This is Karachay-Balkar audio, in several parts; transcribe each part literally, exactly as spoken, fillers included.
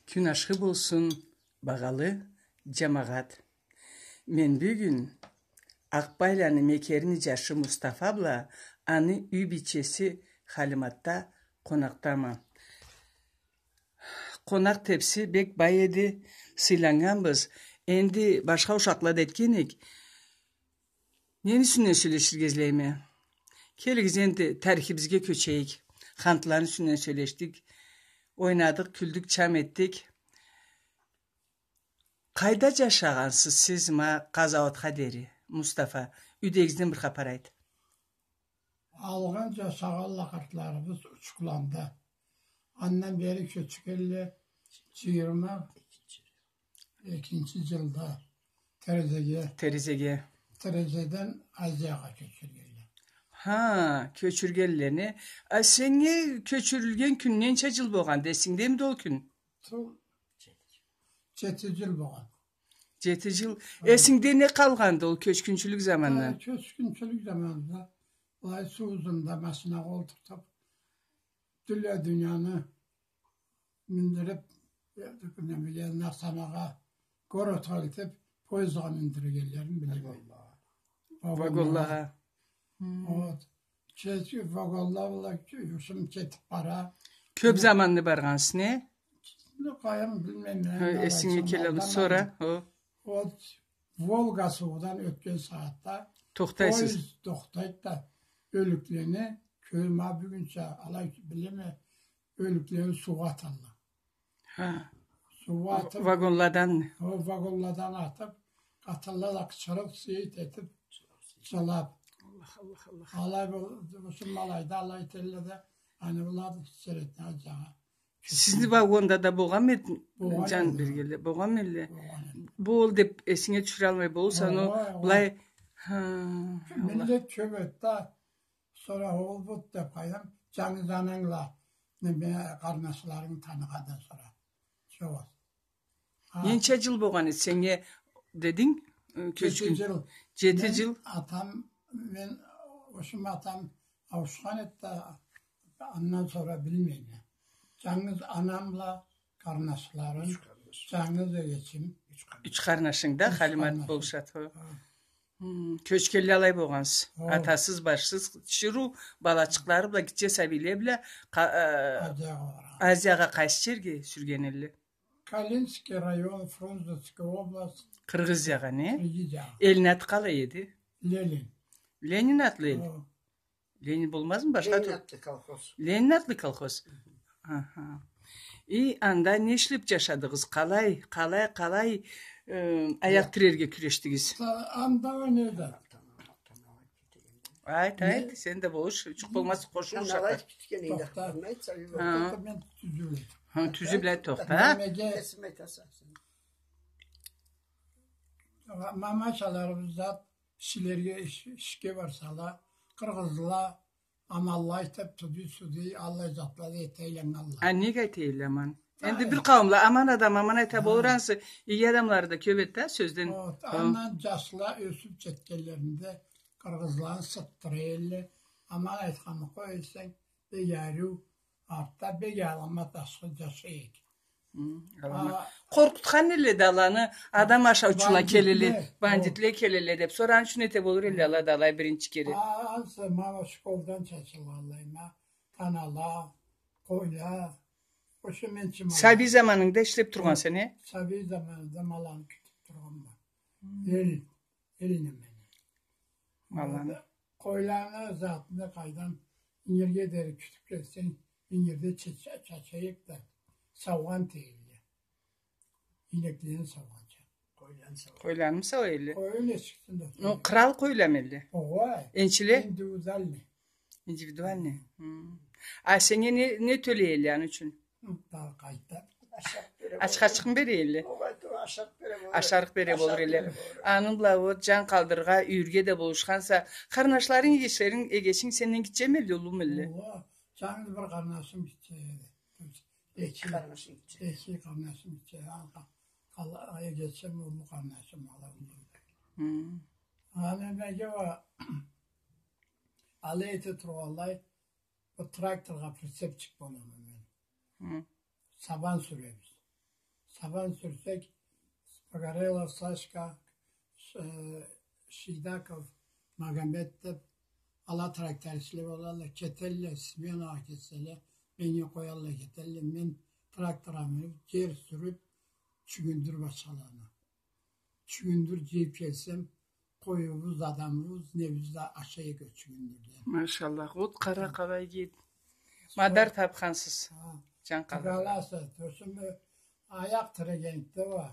Кюн ашхы болсун, багъалы джамагъат. Мен бюгюн Акъбайланы Мекерини джашы Мустафа бла аны юй бийчеси Халиматда къонакъдама. Къонакъ тепси бек бай эди, сыйланнганбыз. Энди башха ушакъла да этген эдик. Нени юсюнден сёлеширге излейме? Келигиз, энди тарихибизге кёчейик. Хантланы юсюнден сёлешдик. Ойнадыкъ, кюлдюк, чам этдик. Къайда джашагъансыз сиз ма къазауатха дери, Мустафа? Юйдегизден бир хапар айт. Алгъын джашагъанла къартларыбыз Учкуланда. Андан бери кёчгенле джыйырма экинчи джылда Терезеге. Терезеге. Терезеден Азиягъа кёчюргенле. Ха, кёчюргенлени. А сеннге кёчюрюлген кюн ненча джыл болгъанды? Эсингдемиди ол кюн? Сол джети джыл болгъан. Джети джыл. Ха. Эсингде не къалгъанды ол кёчгюнчюлюк замандан? Ха, кёчгюнчюлюк заманында былай суу узунда машинагъа олтуртуп, тюрлю дунияны миндирип, э, немеге, Настанагъа, городха элтип, поездгъа миндиргенлерин билеме. Вагонлагъа. Вагонлагъа. Хм. Вот. Кечи вагонла бла юсюм кетип бара. Кёп заманны баргъансыз, не? Ну, къайдам, билмейме. Ха, эсинге келе алды. Сора, о. Вот, Волга суудан ётген сагъатда тохтайсыз. Поезд тохтайды да, ёлюклени кёреме бюгюнча, алай билеме, ёлюклени суугъа аталла. Ха. Суугъа атып, вагонладан. О, вагонладан атып, къатынла да къычырып, сыйыт этип, джылап. Аллах, Аллах, Аллах. Алай бол-, бусун алайда, алай этелле да, аны была да сейретме, Азиягъа. Сизни вагонда да болгъанмы эди? Болгъан эди. Джан бергенле, болгъанмы элле? Болгъан эди. Бу ол деп эсинге тюшюралмай болурса, но былай, ха, Аллах. Миллет кёп эди да, сора ол бут деп къайдам, джангыз анангла, неме, къарнашларынгы таныгъандан сора. Джокъ. Ха. Ненча джыл болгъан эди сеннге дединг, э, кёчгюн? Джети джыл. Джети джыл. Мен атам, мен, ошум атам ауушхан эди да, андан сора билмейме. Джангыз анам бла къарнашларым, джангыз эгечим. Юч къарнашынг да Халимат болушады. Ха. Хм, кёчгенли алай болгъансыз. Атасыз, башсыз, тиширыу балачыкълары бла, гитче сабийле бла къа-, э, Азиягъа къайсы джерге сюрген элле? Калининский район, Фрунзенская область. Къыргъызиягъа, не? Къыргъызиягъа. Элни аты къалай эди? Ленин. Ленин атлы эл. О. Ленин болмазмы? Башха ту-, Ленин атлы колхоз. Ленин атлы колхоз. Аха. И анда не ишлеп джашадыгъыз? Къалай, къалай, къалай, э, аякъ тирерге кюрешдигиз? Анда о не да? Айт, айт, сен да болуш, джукъ болмаз, къошул ушакъгъа. Тохта. Тохта, мен тюзю бла. Ха, тюзю бла тохта. Немеге? Мамачаларыбыз зат ишчилерге, иш-, ишге барсала, къыргъызла аманла айтып, тюзю-сюзю, аллай затла да эте айланнганла. А, нек эте айланнганла? Энди бир къауумла аман адам аман айта болур ансы, иги адамлары да кёп эди да, сёзден. Вот, андан джашла ёсюп джетгенлеринде къыргъызланы сыкъдыра элле, аман айтханны къой эсенг, бек ариу, артда бек аламат ашхы джашай эди. Хы, аламат. А, къоркъутхан элле да аланы, адам ашаучула келелле, бандитле келелле деп. Сора аны ючюн эте болур элле ала да алай биринчи кере. А, ансы ма школдан чачылгъанлай ма, танала, къойла, ошо мен чы ма. Сабий заманынгда ишлеп тургъанса, не? Сабий заманымда маланы кютюп тургъанма. Хы. Эл, эл неме. Маланы. Къойланы затыны къайдам, ингирге дери кютюп келсенг, ингирде ча-, ча-, чачайыкъ да, саугъан тюйюлдю. Ийнеклени саугъанча. Къойланы сауа элле. Къойланы эшиксинде. Ну, къырал къойламы элле? Огъай. Энчиле? Индивидуальный. Индивидуальный. Хы. А сеннге не, не тёлей элле аны ючюн? Хы, дагъы къайта. Ашарыкъ бере элле. Ашарыкъ бере болур элле. Аны бла вот джан къалдырыргъа, юйюрге да болушханса, къарнашларынг, эгечлеринг, эгечинг сенден гитчеми элле, уллуму элле? Огъай, джангыз бир къарнашым гитче эди. Эки къарнашым гитче. Эки къарнашым гитче. Эгечим, уллу къарнашым, ала уллу. Хы. Аны неге уа, алай эте тургъанлай, бу тракторгъа прицепчик болама мен. Хы. Сабан сюребиз. Табан сюрсек, Погорелов Сашка, Ш-, э, Шийдаков Магомед деп, ала трактористле болалла, кетелле, сменагъа кетселе, меннге къоялла, кетелле. Мен трактора минип, джер сюрюп, чюгюндюр башхаланы. Чюгюндюр джыйып келсем, къоюбуз, адамыбыз, небиз да ашай эдик чюгюндюрден. Машаллах, от къара къалай гийип, мадар тапхансыз. Джан къалдырды. Тыгъаласа, тёсюме аякъ тирегенликде уа,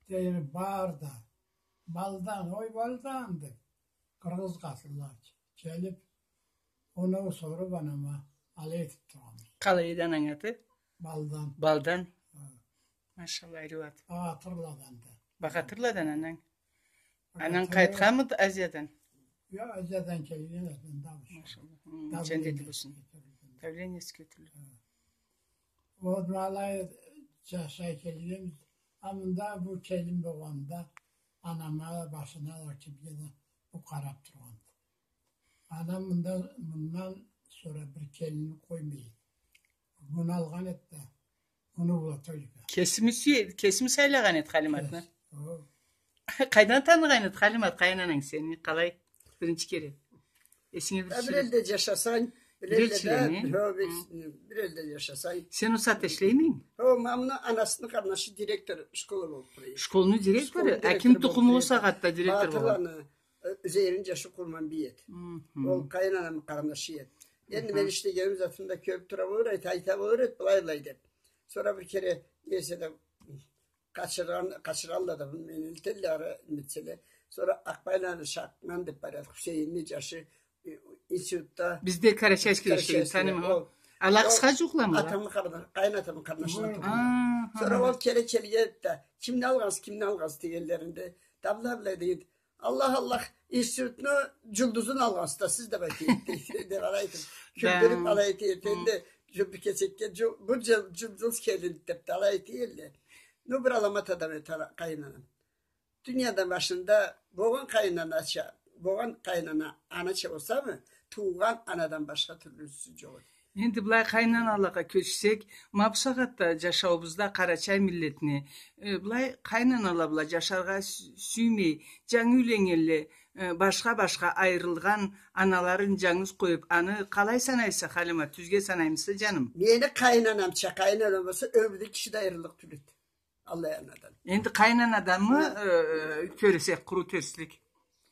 дейри, бар да, балдан, ой, балдан, деп, къыргъыз къатынла келип, оноу соруп анама алай этип тургъанбыз. Къалай эди ананг аты? Балдан. Балдан. Хы. Машаллах, ариу ат. Багъатырладан да. Багъатырладан ананг? Ананг къайтханмыды Азиядан? Йо, Азиядан келген эди, мында. Машаллах. Хы, джандети болсун. Давлениеси кётюрюлдю. Хы. Ол алай джашай келгенбиз. А мында бу келин болгъанда, анама, башына да, кимге да бу къарап тургъанды. Анам мында, мындан сора бир келин къоймай эди. Муну алгъан эди да, муну бла только. Кесими сюе-, кесими сайлагъан эди Халиматны? Кес-, о. Къайдан таныгъан эди Халимат къайынананг сени? Къалай? Биринчи кере. Эсинге бир... Бир элде джашасанг, бир элде да, хо, бир, бир элде джашасанг. Сен ол сагъатда ишлеймидинг? Хо, ма муну анасыны къарнашы директор школа болуп тура эди. Школну директору? Школну директору болуп тура эди. А ким тукъуму ол сагъатда директор болгъан? Батырланы, э, Зейирни джашы Къурманбий эди. Хы-хы. Ол къайынанамы къарнашы эди. Энди мен ишлегеним затын да кёрюп тура болур эди, айта болур эди, былай-былай деп. Сора бир кере, не эсе да, къачыргъан, къачыралла да, мени элтелле ары, нетселе. Сора Акъбайланы Шахман деп бар эди, Хусейинни джашы, э, институтда. Бизде Карачайскийде ишлеген, Карачайскийде, таныйма. Ол, ала къысха джукъламыла? Атамы къарна-, къайын атамы къарнашына тукъумла. Сора ол келе келген да, кимни алгъансыз, кимни алгъансыз дегенлеринде, да былай-былай дейди. Аллах, Аллах, институтну джулдузун алгъансыз да, сиз да былай дейди, деп алай айтып, кюлдюрюп алай айтып, энди, бир кесекге, джу-, бу джул-, джулдуз келин деп да алай айтып эдиле. Ну, бир аламат адам эди къайынанам. Дунияда башында болгъан къайынанача, болгъан къайынана анача болсамы, туугъан анадан башха тюрлюсю джокъ эди. Энди былай къайынаналагъа кёчсек, ма бусагъатда джашауубузда къарачай миллетни, э, былай къайынанала бла джашаргъа сю-, сюймей, джангы юйленнгенле, э, башха-башха айырылгъан, аналарын джангыз къоюп, аны къалай санайса, Халима, тюзге санаймыса, джаным? Мени къайынанамча, къайынанам болса, ёмюрде киши да айырыллыкъ тюл эди. Аллай анадан. Энди къайынанадамы, э, кёресе, къуру терслик?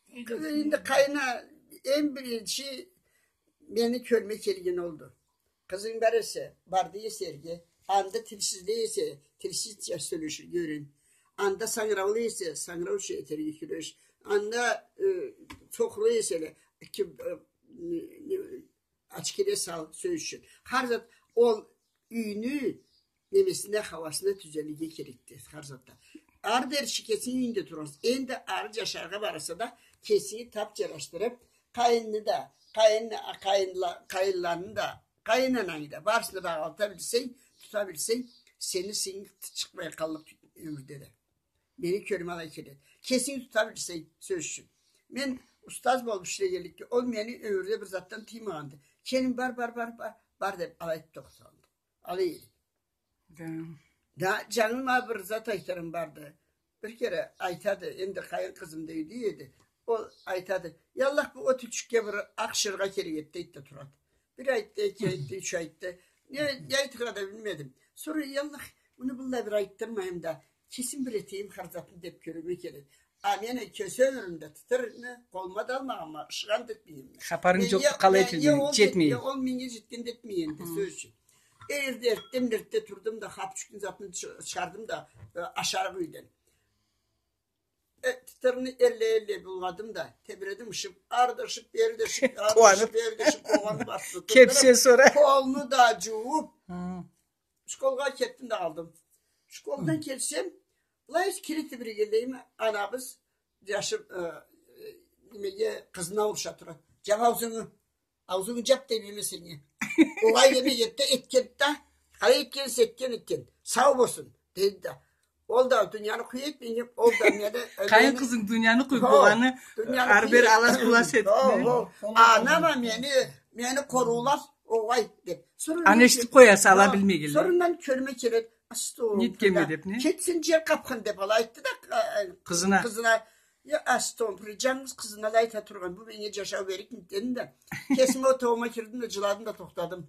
Энди къайына-, эм биринчи мени кёрме келген олду. Къызынг бар эсе, бар дей эсе эрге, анда тилсиз дей эсе, тилсизча сёлеширге юрен. Анда сангыраулу эсе, сангырауча этерге кюреш. Анда, э, сокъурлу эселе, ким, э, не, не, ачкиле сал, сёз ючюн. Хар зат ол юйню немесине, хауасына тюзелирге керекди, хар затда. Ары дери кесинги юйюнгде тургъанса, энди ары джашаргъа бараса да, кесинги тап джарашдырып, къайынны да, къайын-, къайынла-, къайынланы да, къайынанангы да, барысын да багъалата билсенг, тута билсенг, сени сыйынг чыкъмай къаллыкъ ёмюрде да. Мени кёлюме алай келеди. Кесинги тута билсенг, сёз ючюн. Мен устаз болуп ишлегенликге, ол мени ёмюрде бир затдан тыймагъанды. Келин, бар, бар, бар, бар, бар деп, алай айтып тохтагъанды. Алай эди. Да. Да, джангыма бир зат айтырым барды. Бир кере айтады, энди къайын къызым да юйде эди. Ол айтады, я Аллах, бу ётюнчюкге бир акъ шыргъа керек эди, дейди да турады. Бир айтды, эки айтды, юч айтды. Не, не айтыргъа да билмедим. Сора, я Аллах, муну быллай бир айтдырмайым да, кесим бир этейим хар затны деп кёлюме келеди. А мен кёсе ёмюрюмде тытырны къолума да алмагъанма, ышыгъан да этмегенме. Хапарынг джокъду, къалай этилгени, джетмей. Ол меннге джетген да этмегенди, сёз ючюн. Эртден эртте турдум да, хапчюкню затын чы-, чыгъардым да, э, ашарыкъ юйден. Э, тытырны эрлей-эрлей булгъадым да, тебиредим, ышып, ары да ышып, бери да ышып, ары да ышып, бери да ышып, болгъанны барды. Кепсе сора. Къолну да джууп, школгъа кетдим да къалдым. Школдан келсем, былай кире тебирегенлейим, анабыз, джашым, э, э, немеге, къызына уруша турады. Джап аузунгу, аузунгу джап дейме сеннге. Олай демегенди да, этгенди да, къалай этген эсе этген, этген. Сау болсун, дейди да. Ол да дунияны къуй этмегенди, ол да мени... Къайын къызынг дунияны къуй болгъаны, ары-бери алас-булас этди. Хо, хо. Анам а мени, мени къоруулап, огъай, деп. Аны эшитип къояса, ала билмегенле. Сора мени кёлюме келеди. Астагъфируллах. Нетгенме деп, не? Кетсин, джер къапхын деп, алай айтды да, къы-, къызына. Къызына. Я, астагъфируллах, джангыз къызына алай айта тургъан, бу меннге джашау берикмиди дедим да. Кесим отоуума кирдим да, джыладым да тохтадым.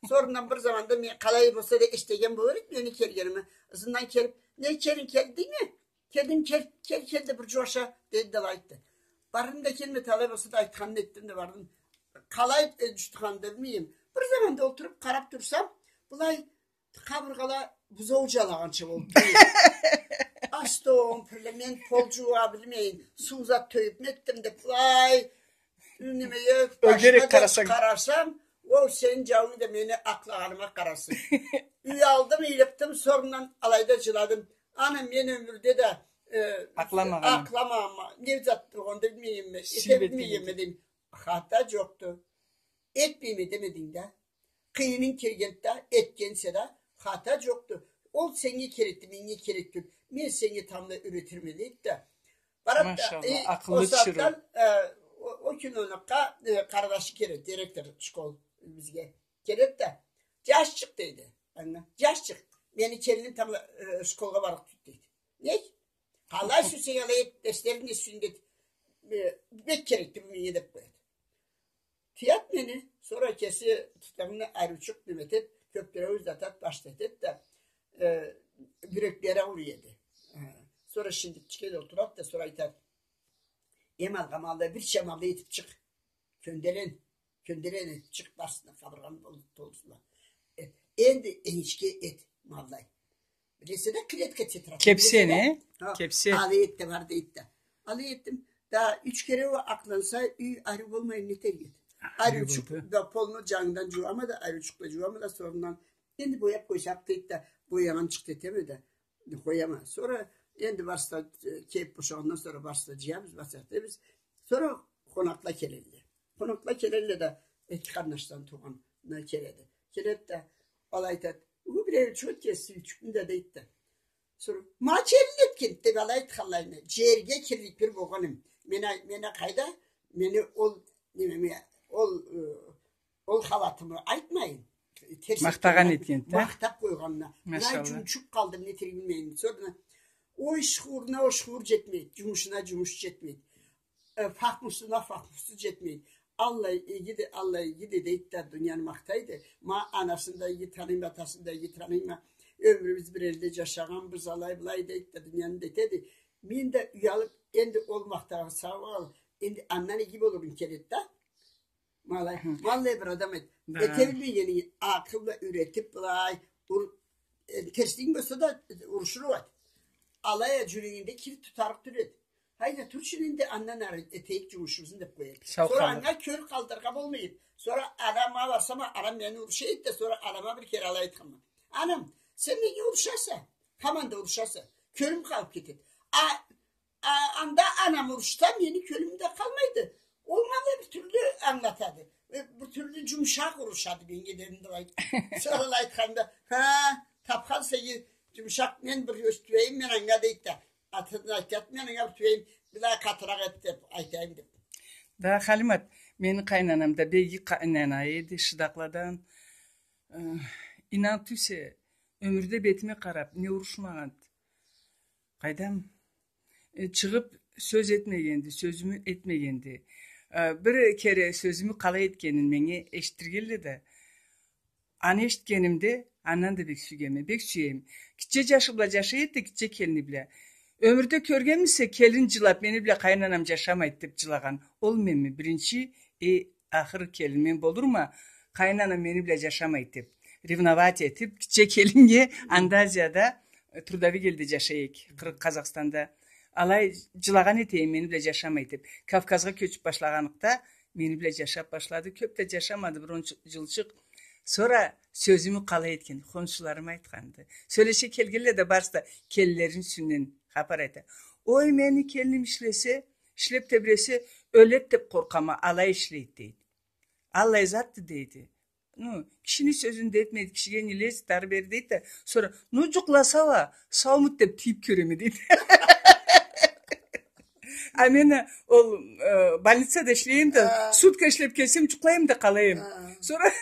Сора андан бир заманда мен къалай болса да эшитген болур эди мени келгеними. Ызындан келип, не, келин, келдингми? Келдим, кел, кел, кел да бир джууаша, деди да алай айтды. Бардым да келмеди, алай болса да айтханын этдим да бардым. Къалай, э, джутханын да билмейме. Бир заманда олтуруп къарап турсам, былай къабыргъала бузоу джалагъанча болду. Астагъфируллах, мен пол джууа билмейме, суу зат тёгюп нетдим деп, былай, немеге, башына да къарасам, ол сени джауунг да мени акълагъаныма къарасын. Уялдым, ыйлыкъдым, сора андан алайда джыладым. Ана, мен ёмюрде да, э, акъламагъаным. Акъламагъанма, не зат болгъанын да билмейме, эте билмейме дедим. Хата джокъду. Этмейме демединг да. Къыйынынг келгенди да, этгенсе да, хата джокъду. Ол сеннге керекди, меннге керек тюлдю. Мен сеннге тамбла юретирме, дейди да. Барады да, машалла, э, акъыллы, ол сагъатдан, э, о, о кюн онукъгъа, э, къарнашы келеди, директор школ бизге. Келеди да, джашчыкъ, дейди. Анга, джашчыкъ, мени келиним тамбла, э, школгъа барлыкъ тюлдю, дейди. Не? Къалай сюйсенг алай эт, дерслеринг да сюйюн, дейди. Э, бек керекди бу меннге деп къояды. Тыяды мени, сора кеси тутагъанны ариучукъ неме этеди, кёпдюреу узатады, башда этеди да, э, бюреклери ауруй эди. Э, сора шиндикчикге да олтурады да, сора айтады: «Эм, алгъамалда, бирча ма алай этип чыкъ. Кёнделен, кёнделен этип чыкъ, барсын да къабыргъаны тол-, толусуна. Э, энди энгишге эт, ма алай». Билесе да, клетка тетрадь. Кепсе, билесе да, не? Ха, кепсе. Алай эт да бар, дейди да. Алай этдим. Да юч кере ол акъланса, юй ариу болмай, не этерик эди? Ариучукъ да полну джангыдан джууама да, ариучукъ да джууама да, сора андан энди бояп къойсакъ, дейди да, боягъанчыкъ этеме да, къояма. Сора энди барысы да, э, кеп бошагъандан сора барысы да джыябыз, барысы да этебиз. Сора къонакъла келелле. Къонакъла келелле да, эки къарнашдан туугъан келеди. Келеди да, алай айтады: «Угу, бир ариучукъ эт, кеси сюйчюкню да», дейди да. Сора: «Ма келин этгенди», деп алай айтханлайына, джерге кирлик бир болгъаным. Мен ай-, мен а къайда, мени ол, неме, ол, э, ол халатымы айтмайын. Терс махтагъан этгенди да. Махтап къойгъанына. Мына, машалла, джунчуп къалдым, не этерик билмейме. Сора, ой, шуурна ол шуур джетмейди, джумушуна джумуш джетмейди. Э, фахмусуна фахмусу джетмейди. Аллай игиди, аллай игиди, дейди да, дунияны махтайды. Ма анасын да иги таныйма, атасын да иги таныйма. Ёмюрюбюз бир элде джашагъанбыз, алай-былай, дейди да, дунияны да этеди. Мен да уялып, энди ол махтагъан сау ал, энди андан иги болурум келеди да. Ма алай, хы, ма аллай бир адам эди. Да. Эте билмегенинги акъыл бла юретип, былай, ур-, э, терслигинг болса да, э, урушур эди. Алай а джюрегинде кир тутарыкъ тюл эди. Хайда, турчу энди, андан ары этейик джумушубузну, деп къояды. Сора анга кёр къалдырыргъа болмайды. Сора анама барсам, анам мени уруша эди да, сора анама бир кере алай айтханма: «Анам, сен неге урушаса? Хаман да урушаса». Кёлюм къалып кетеди. А, а, анда анам урушса, мени кёлюм да къалмайды. Ол ма алай бир тюрлю англатады. Э, бир тюрлю джумушакъ урушады меннге, дедим да алай. Сора алай айтханда: «Ха, тапханса иги джумушакъ, мен бир ёстюрейим мен анга», дейди да. Атын айтады, мен анга бир тюбейим, былай къатыракъ эт деп айтайым деп. Да, Халимат, мени къайнанам да бек иги къайнана эди, шыдакъладан. Э, ийнан тюйсе, ёмюрде бетиме къарап, не урушмагъанды. Къайдам, э, чыгъып сёз этмегенди, сёзюмю этмегенди. Э, бир кере сёзюмю къалай этгенин меннге эшитдиргенле да, аны эшитгенимде, андан да бек сюйгенме, бек сюеме. Гитче джашы бла джашай эди, гитче келини бла. Ёмюрде кёргенмисе, келин джылап, мени бла къайнанам джашамайды деп джылагъан? Ол менме, биринчи, э, ахыр келин мен болурма, къайнанам мени бла джашамайды деп. Ревновать этип, гитче келиннге, анда Азияда, э, трудовик элде джашай эдик, Къыр-, Къазахстанда. Алай джылагъан этейим, мени бла джашамайды деп. Кавказгъа кёчюп башлагъанлыкъда, мени бла джашап башлады. Кёп да джашамады, бир он джылчыкъ. Сора сёзюмю къалай этген, хоншуларым айтханды. Сёлеше келгенле да барысы да келинлерини юсюнден хапар айта. Ой, мени келиним ишлесе, ишлеп тебресе, ёлед деп къоркъама, алай ишлейди, дейди. Аллай затды, дейди. Ну, кишини сёзюн да этмейди, кишиге не лезет, ары-бери дейди да. Сора, ну, джукъласа уа, саумуду деп тийип кёреме, дейди. А мен а ол, э, больницада ишлейме да, сутка ишлеп келсем, джукълайма да къалайма. Сора,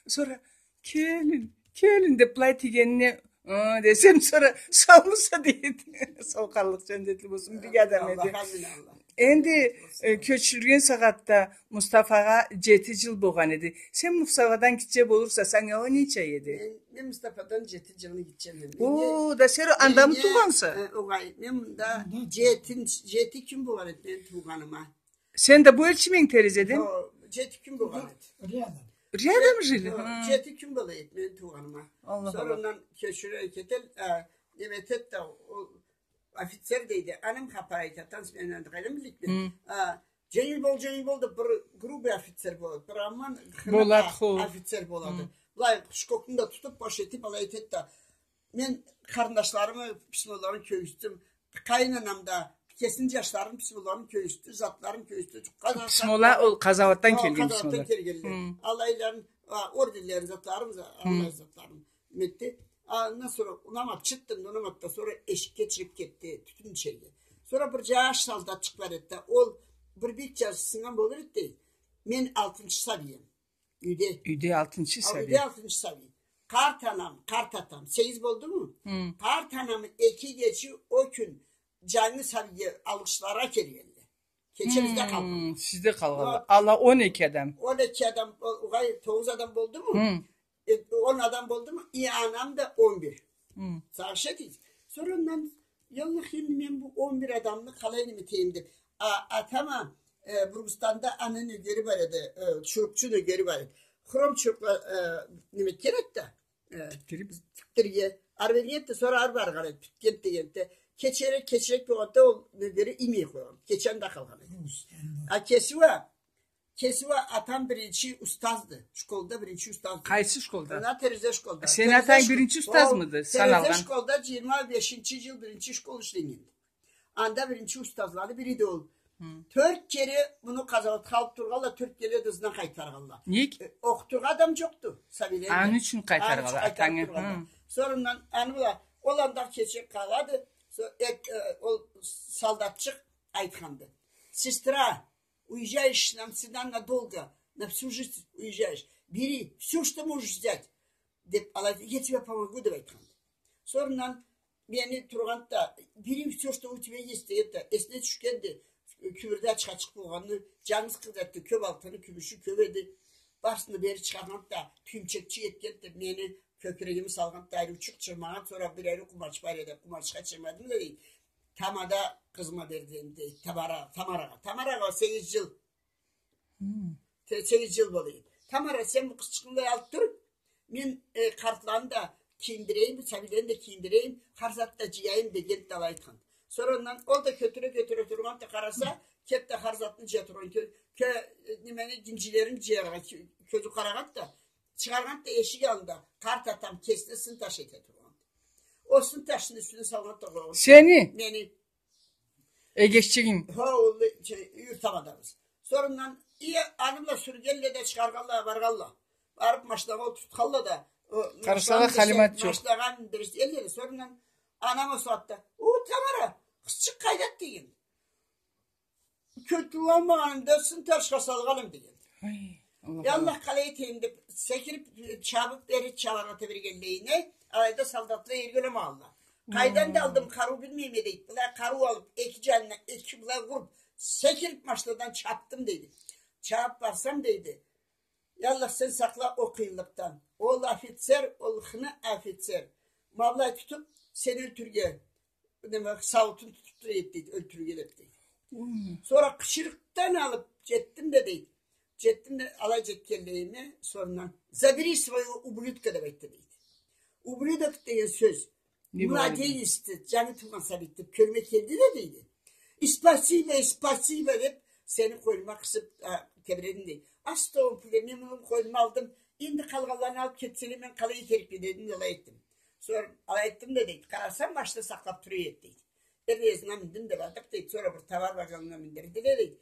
сора, келин, келин деп былай тийгенине Ы, десем, сора, саумуса, дейди. Сау къаллыкъ, джандетли болсун, бек адам эди. Аллах, амин, Аллах. Энди, э, кёчюрген сагъатда Мустафагъа джети джыл болгъан эди. Сен Мустафадан гитче болурса, санга о ненча эди? Мен, мен Мустафадан джети джылны гитчеме. О, да сен анда мы туугъанса? Э, огъай, мен мында джети, джети кюн болгъан эди мен туугъаныма. Сен да бу элчи мен Терезеден? Джокъ, джети кюн болгъан эди. Рядом. Рядом жили? Джокъ, хы. Джети кюн бола эди мен туугъаныма. Аллах, Аллах. Сора андан кёчюре кетел, э, неме этед да, ол офицер дейди, анам хапа айтады, ансы мен анда къайдан билейим мен? Хы. А, дженгил бол, дженгил бол деп бир грубый офицер болады. Бир аман хыныкъ офицер болады. Болады, хо. Хы. Былай шкокну да тутуп, баш этип, алай этед да. Мен къарындашларымы письмоларын кёргюзтдюм. Къайын анам да, кесини джашларыны письмоларын кёргюзтдю, затларын кёргюзтдю. Письмола ол къазауатдан келген письмола. Къазауатдан келгенле. Хы. Алайларын, а, орденлерин, затларын, аллай затларын этди. Андан сора унамады, чыкъды, унамады да, сора эшикге чыгъып кетди, тютюн ичерге. Сора бир джаш солдатчыкъ бар эди да, ол бир бек джашы сыннган болур эди дей. Мен алтынчы сабийим. Юйде. Юйде алтынчы сабий. Юйде алтынчы сабий. Къарт анам, къарт атам, сегиз болдуму? Хы. Къарт анамы эки кече о кюн джангы сабийге алгъышларгъа келгенле. Кече бизде къалгъанла. Хы, сизде къалгъанла. Ала он эки адам. Он эки адам, о-, огъай, тогъуз адам болдуму? Хы. Э, он адам болдуму? И анам да он бир. Хы. Сагъыш этигиз. Сора андан, я Аллах, энди мен бу он бир адамны къалай неме этейим деп. А, атама, э, Бургустанда аны нёгери бар эди, э, чурукъчу нёгери бар эди. Хром чурукъла, э, неме этген эди да. Э, тикдирирге. Ары берген эди, сора ары баргъан эди, битген дегенде. Кечирек, кечирек болгъанда ол нёгери иймей къойгъан. Кече анда къалгъан эди. А кеси уа, кеси уа атам биринчи устазды. Школда биринчи устазды. Къайсы школда? Ана Терезе школда. Сени атанг биринчи устазмыды саналгъан? Терезе школда джыйырма бешинчи джыл биринчи школ ишленнген. Анда биринчи устазланы бириди ол. Хы. Тёрт кере муну къазауатха алып тургъанла, тёрт кере да ызындан къайтаргъанла. Нек? Э, окъутургъа адам джокъду сабийлени. Аны ючюн къайтаргъанла, атангы. Хы. Сора андан аны бла, ол анда кече къалады. Со-, э, э, ол солдатчыкъ айтханды. Сестра, уезжаешь навсегда, надолго, на всю жизнь уезжаешь. Бери всё, что можешь взять. Деп, алай, я тебе помогу, деп айтханды. Сора андан мени тургъанды да, бери всё, что у тебя есть, деп да, эсине тюшгенди, кюбюрде ачха ачыкъ болгъанын, джангыз къыз эди, кёп алтыны, кюмюшю кёп эди. Барысын да бери чыгъаргъанды да, тюйюмчекчик этгенди да, мени кёкюрегиме салгъанды да, айрыучукъ чырмагъан, сора бир айры къумач бар эди, къумачха чырмадым да, дейди. Тамада къызыма бердим, дейди, Тамара, Тамарагъа. Тамарагъа сегиз джыл. Хы. Те-, сегиз джыл бола эди. Тамара, сен бу къызчыкъны алып тур. Мен, э, къартланы да кийиндирейим, сабийлени да кийиндирейим, хар затны да джыяйым, дегенди да, алай айтхан. Сора андан ол да кётюре-кётюре тургъанды да, къараса, кет да хар затны джыя тургъан. Кё-, кё-, э, немени, гинжилерин джыяргъа кё-, кёзю къарагъанды да, чыгъаргъанды да эшик аллында, къарт атам кесине сын таш эте тургъанды. Ол сын ташны юсюне салгъанды да къойгъанды. Сени? Мени. Эгешчигинг. Хо, ол, э, юрт тамадабыз. Сора андан, и, аны бла сюргенле да, чыгъаргъанла, баргъанла. Барып машинагъа олтуртханла да, о, къарасала, машинагъа Халимат джокъ. Машинагъа миндиргенле да, сора андан анам ол сагъатда: «О, Тамара, къызчыкъ къайдады?» — деген. «Кётюрюп алмагъанымда сын ташха салгъанем», — деген. Ай, Аллах, я Аллах, къалай этейим деп, секирип, чабып бери чабаргъа тебрегенлейине, алайда солдатла эрге уламагъанла. Къайдан да алдым къарыу, билмейме, дейди. Былай къарыу алып, эки джанына, эки былай уруп, секирип машинадан чапдым, дейди. Чабып барсам, дейди, я Аллах, сен сакъла ол къыйынлыкъдан. Ол офицер, ол хыны офицер. Ма былай тутуп, сени ёлтюрюрге, неме, сауутун тутуп тура эди, дейди, ёлтюрюрге деп, дейди. Сора къычырыкъдан алып джетдим да, дейди. Джетдим да, алай джетгенлейиме, сора андан: «Забери своего ублюдка», — деп айтды, дейди. Ублюдок деген сёз. Не бу? Младенецди, джангы туугъан сабийди деп кёрюме келди да, дейди. И спасибо, и спасибо деп, сени къойнума къысып, а, тебредим, дейди. Астагъфируллах, мен муну къойнума алдым. Энди къалгъанларын алып кетселе, мен къалай этерикме дедим да, алай этдим. Сора алай этдим да, дейди, къарасам, машина сакълап тура эди, дейди. Эр ызына миндим да бардыкъ, дейди. Сора бир товар вагонуна миндирдиле, дейди.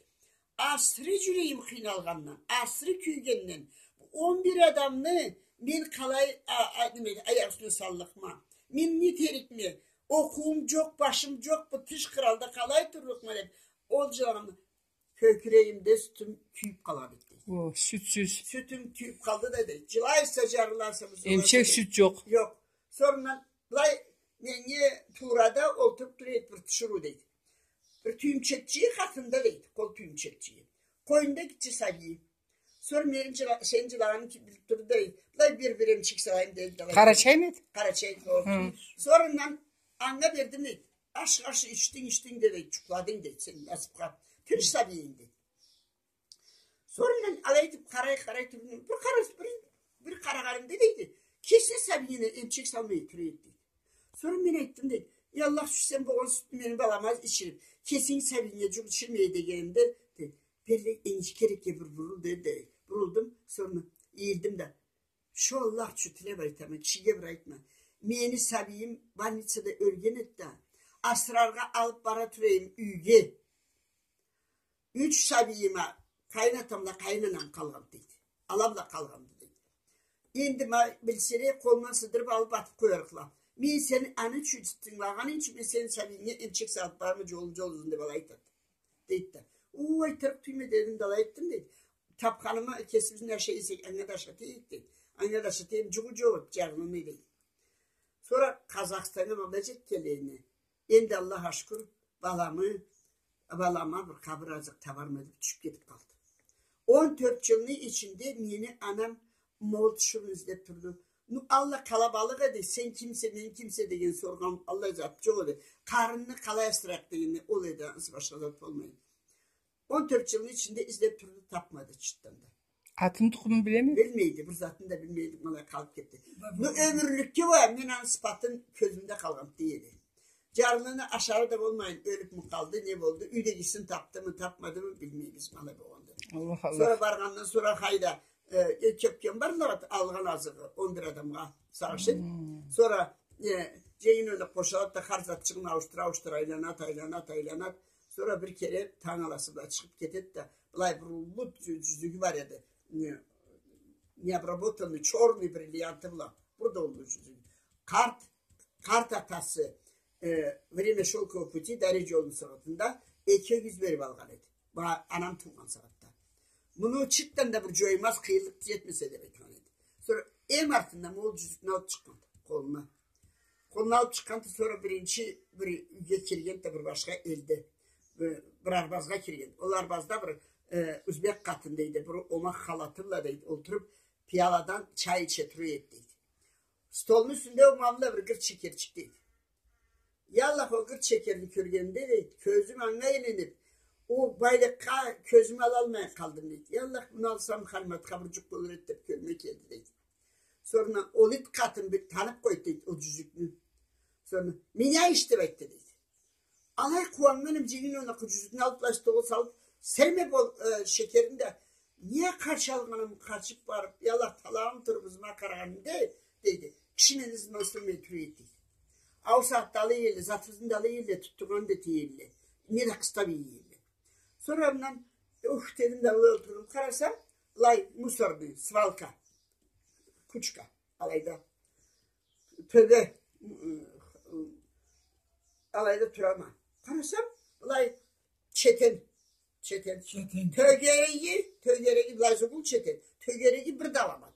Асыры джюрегим къыйналгъандан, асыры кюйгенден, бу он бир адамны мен къалай, а, а, неме, аякъ юсюне саллыкъма? Мен не этерикме? Окъуум джокъ, башым джокъ, бу тыш къралда къалай турлукъма деп, ол джылагъандан кёкюрегимде сютюм кюйюп къалады, дейди. О, сютсюз. Сютюм кюйюп къалды да, дейди. Джылайса, джарыласа, бу... Эмчек сют джокъ. Джокъ. Сора андан Былай, меннге туурада олтуруп тура эди бир тиширыу, дейди. Бир тюйюмчекчиги къатында, дейди, къол тюйюмчекчиги. Къойнунда гитче сабийи. Сора мени джыла-, сени джылагъанынгы билип турду, дейди. Былай бир, бир эмчек салайым, деди, давай. Къарачаймы эди? Къарачай, о. Хы. Сора андан анга бердим, дейди. Аш, аш, ичдинг, ичдинг, деди, джукъладынг, дейди, сен насыпха. Тынч сабийинг, дейди. Сора мен алай этип къарай, къарай турдум. Бир къара-, бир, бир къарагъанымда, дейди, кесине сабийине эмчек салмай тура эди, дейди. Сора мен айтдым, дейди, эй, Аллах ючюн, сен болгъан сютню мени балама ичирип, кесинги сабийинге джукъ ичирмей дегенимде, дейди, берлай энишкерекге бир бурул, деди, дейди. Бурулдум, сора ийилдим да. Шо Аллах ючюн тилеп айтама, кишиге бир айтма. Мени сабийим больницада ёлген эди да, асыраргъа алып бара тура эдим юйге. Юч сабийиме къайнатам бла къайнанам къалгъанды, дейди. Ала бла къалгъанды, дейди. Энди ма билселе, къолундан сыдырып алып атып къоярыкъла. Мен сени аны ючюн, тынгылагъаным ючюн, мен сени сабийинге эмчек салып барама, джолун джол узун, деп алай айтады, дейди да. Ой, айтырыкъ тюйюлме, дедим да, алай этдим, дейди. Тапханымы кесибизни ашай эсек, анга да ашата эдик, дейди. Анга да ашата эдим, джугъу джокъ эди джарлыны, дейди. Сора Къазахстаннга ма бла джетгенлейине, энди Аллахха шукур, баламы, балама бир къабыр азыкъ табарма деп тюшюп кетип къалды. Он тёрт джылны ичинде мени анам ма ол тиширыуну излеп турду. Ну, Аллах, къалабалыкъ эди, сен кимсе, мен кимсе деген соргъан, аллай зат джокъ эди. Къарынны къалай асырайыкъ дегенде, ол эди, ансы башха зат болмай эди. Он тёрт джылны ичинде излеп турду, тапмады чыртдан да. Атын, тукъумун билеми? Билмейди, бир затын да билмейди, ма алай къалып кетди. Ну, ёмюрлюкге уа мен аны сыпатын кёзюмде къалгъан, дейди. Джарлыны ашары да болмайын, ёлюпмю къалды, не болду, юйдегисин тапдымы, тапмадымы, билмейбиз, ма алай болгъанды. Аллах, Аллах. Сора баргъандан сора, хайда, э, кёпген бардыла, алгъан азыгъы он бир адамгъа сагъыш эди. Хм. Сора, э, джейин ону къошалады да, хар затчыгъын ауушдура, ауушдура, айланады, айланады, айланады. Сора бир кере танг аласы бла чыгъып кетеди да, былай бир уллу джю-, джюзюгю бар эди. Не, необработанный, чёрный бриллианты бла. Бир да уллу джюзюгю. Къарт, къарт атасы, э, «Время шёлкового пути», Дарий джолну сыртында эки ёгюз берип алгъан эди. Ма анам туугъан сагъатда. Муну чыртдан да бир джоймаз, къыйынлыкъ джетмесе деп айтхан эди. Сора эм артында ма ол джюзюкню алып чыкъгъан къолуна. Къолуна алып чыкъгъанды, сора биринчи бир юйге киргенди, бир башха элде. Бир, бир арбазгъа кирген. Ол арбазда бир, э, узбек къатын, дейди, бир омакъ халаты бла, дейди, олтуруп, пияладан чай иче тура эди, дейди. Столну юсюнде ол ма бла бир гырт шекерчик, дейди. Я Аллах, ол гырт шекерни кёргенде, дейди, кёзюм анга илинип, ол байлыкъгъа кёзюм алалмай къалдым, дейди. Я Аллах, муну алсам, Халиматха бир джукъ болур эди деп кёлюме келди, дейди. Сора ол ит къатын бир танып къойду, дейди, ол джюзюкню. Сора, «Меняешь», деп айтды, дейди. Алай къууаннганым, джейин ону джюзюкню алып, былай столгъа салып, сермеп ол, э, шекерни да, не къарчалгъаным къачып барып, я Аллах, талабым туруп ызыма къарагъанымда, дейди, киши мени ызымдан сюрмей тура эди, дейди. Ол сагъатда алай элле, затыбызны да алай элле, тутдургъан да этелле, не да къыстап иелле. Сора андан, ух, дедим да, былай олтурдум. Къарасам, былай мусорный, свалка, кучка, алайда. Тёбе, м, алайда турама. Къарасам, былай четен, четен. Четен. Тёгереги, тёгереги, былай зугул четен. Тёгереги бир да аламат.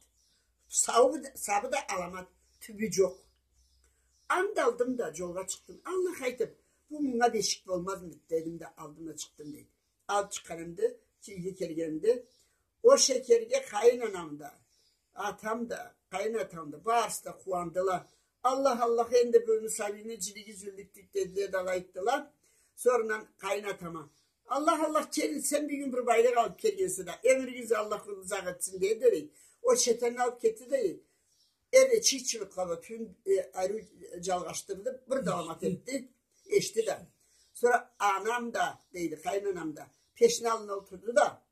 Сабы да, сабы да аламат, тюбю джокъ. Анда алдым да, джолгъа чыкъдым. Аллах айтып, бу мунга бешик болмазмы, дедим да, алдым да чыкъдым, дейди. Алып чыкъгъанымда, юйге келгенимде, ол шекерге къайын анам да, атам да, къайын атам да, барысы да къууандыла. Аллах, Аллах, энди бу сабийни джилиги юзюллюк, дедиле да, алай айтдыла. Сора андан къайын атама, Аллах, Аллах, келин, сен бюгюн бир байлыкъ алып келгенсе да, ёмюрюгюзню Аллах узакъ этсин, деди, дейди. Ол четенни алып кетди да, дейди. Эм да чыйчылыкъла бла тюн, э, ариу джалгъашдырды, бир да аламат этди, эшди да. Сора анам да, дейди, къайын анам да, печни аллына олтурду да,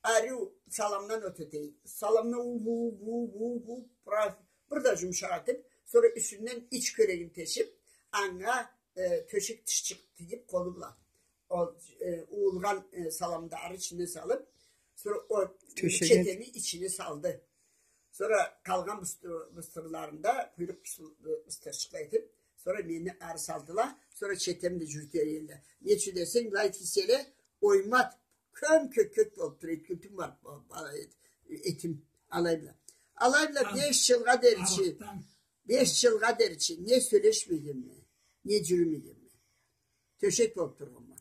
ариу саламдан от эте эди. Саламны ууп, ууп, ууп, ууп, ууп, бир да джумушакъ этип, сора юсюнден ич кёлегин тешип, анга, э, тёшек тышчыкъ тигип къолу бла. Ол, э, уулгъан, э, саламны да ары ичине салып, сора ол четени ичине салды. Сора къалгъан быстыр-, быстырларын да, къуйрукъ быстыр-, быстырчыкъла этип, сора мени ары салдыла, сора четем да джюрюте эдиле. Нек десенг, былай тийселе, оймат, кём-кёккёк болуп тура эди, кюлтюм бар, ба-, ба-, эт-, этим, алай бла. Алай бла беш джылгъа дери чи. Беш джылгъа дери чи не сёлешмегенме, не джюрюмегенме. Тёшек болуб тургъанма.